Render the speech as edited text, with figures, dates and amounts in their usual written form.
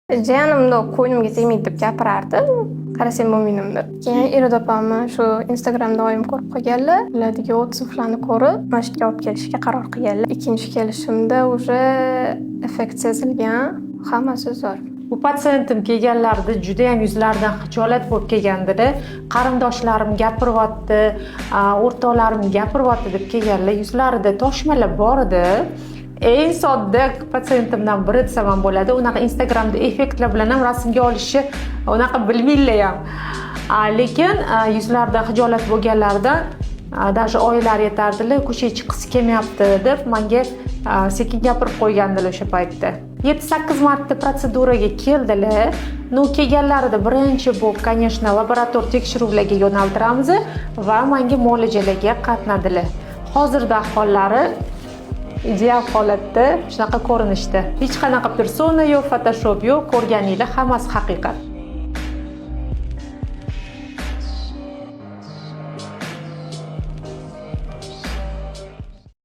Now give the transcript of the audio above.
Jiyanim bundoq ko'nglimga tegmaydi deb gapirardi. Qarasam bo'lmaydi deb. Keyin Iroda opamni shu Instagramda oyim ko'rib qolganlar. Ulardagi отзыв larni ko'rib, mana shu yerga olib kelishga qaror qilganlar. Ikkinchi kelishimda уже effekt sezilgan. Hammasi zo'r. Bu patsientim kelganlarida judayam yuzlaridan xijolat bo'lib kelgandilar. Qarindoshlarim gapiryapti, o'rtoqlarim gapiryapti deb kelganlar. Yuzlarida toshmalar bor edi. Eng sodda patsientimdan biri desam ham bo'ladi. Unaqa Instagramda effektlar bilan ham rasmga olishni unaqa bilmaydilar ham. Lekin yuzlarida xijolat bo'lganlaridan даже oyilari aytardilar, ko'chaga chiqqisi kelmayapti deb menga sekin gapirib qo'ygandilar o'sha paytda. 7-8 marta protseduraga keldilar. Ну, kelganlarida birinchi bo'lib, конечно, laborator tekshiruvlarga yo'naltiramiz va menga muolajalarga qatnadilar. Hozirda ahvollari ideal holatda, shunaqa ko'rinishda. Hech qanaqa persona yo'q, Photoshop yo'q, ko'rganinglar hammasi haqiqat.